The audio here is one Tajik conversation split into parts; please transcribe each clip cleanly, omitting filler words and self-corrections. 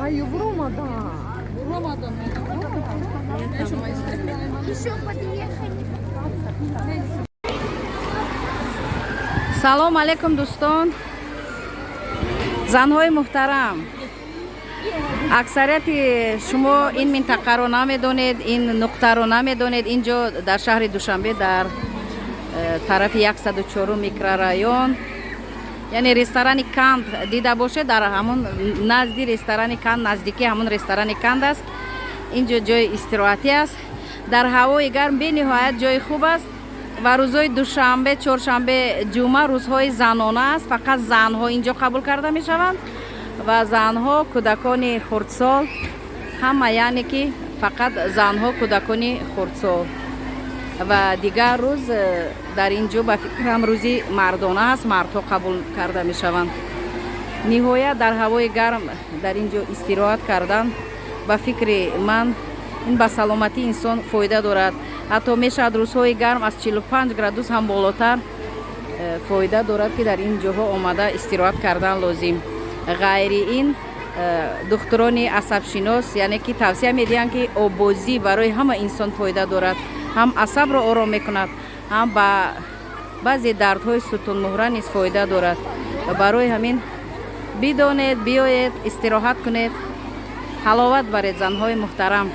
Ай, вромада. Еще подъехали. Салом алейкум, дӯстон, занҳои муҳтарам. Аксарияти шумо ин минтақаро намедонед, ин нуқтаро намедонед. Ин ҷо дар шаҳри Душанбе, дар тарафи 104 микрорайон, яъне ресторани Канд дида бошед, дар ҳамон назди ресторани Канд, наздикии ҳамон ресторани Канд аст. Ин ҷо ҷои истироҳатӣ аст. Дар ҳавои гарм бениҳоят ҷои хуб аст ва рӯзҳои душанбе, чоршанбе, ҷумъа рӯзҳои занона аст. Фақат занҳо ин ҷо қабул карда мешаванд ва занҳо, кӯдакони хурдсол ҳама, яъне ки фақат занҳо, кӯдакони хурдсол. Ва дигар рӯз дар ин ҷо, ба фикрам, рӯзи мардона аст, мардҳо қабул карда мешаванд. Ниҳоят дар ҳавои гарм дар ин ҷо истироҳат кардан, ба фикри ман, ин ба саломатии инсон фоида дорад. Ҳатто мешавад рӯзҳои гарм аз 45 градус ҳам болотар, фоида дорад, ки дар ин ҷоҳо омада истироҳат кардан лозим. Ғайри ин, духтурони асабшинос, яъне ки тавсия медиҳанд, ки оббозӣ барои ҳама инсон фоида дорад, ҳам асабро ором мекунад, ҳам ба баъзе дардҳои сутунмуҳра низ фоида дорад. Барои ҳамин бидонед, биёед, истироҳат кунед, ҳаловат баред. Занҳои муҳтарам,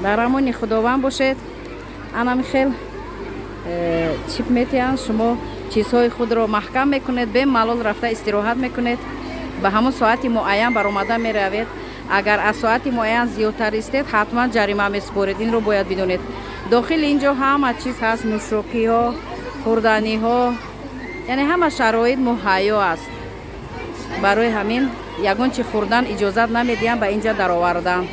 дар амони Худованд бошед. Анами хел чип метиҳанд, шумо чизҳои худро маҳкам мекунед, бемалол рафта истироҳат мекунед. Ба ҳамон соати муайян баромада меравед. Агар аз соати муайян зиёдтар истед, ҳатман ҷарима месупоред, инро бояд бидонед. Дохили ин ҷо ҳама чиз ҳаст: нӯшокиҳо, хӯрданиҳо, яъне ҳама шароит муҳайё аст. Барои ҳамин ягон чи хӯрдан иҷозат намедиҳам ба ин ҷа даровардан.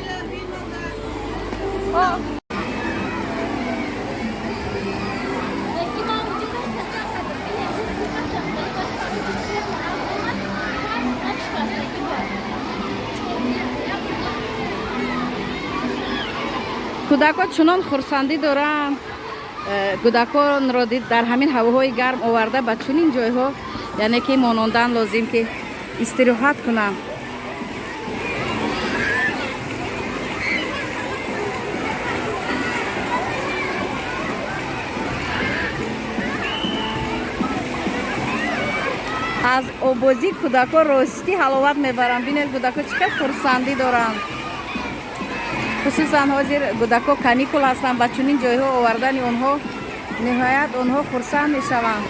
Кӯдакҳо чунон хурсандӣ доранд. Кӯдаконро дид дар ҳамин ҳавоҳои гарм оварда ба чунин ҷойҳо, яъне ки монондан лозим, ки истироҳат кунанд. Аз обозӣ кӯдакҳо ростӣ ҳаловат мебаранд. Бинед, кӯдакҳо чӣ қадр хурсандӣ доранд. Хусусан ҳозир кӯдакҳо каникул ҳастанд, ба чунин ҷойҳо овардани онҳо ниҳоят онҳо хурсанд мешаванд.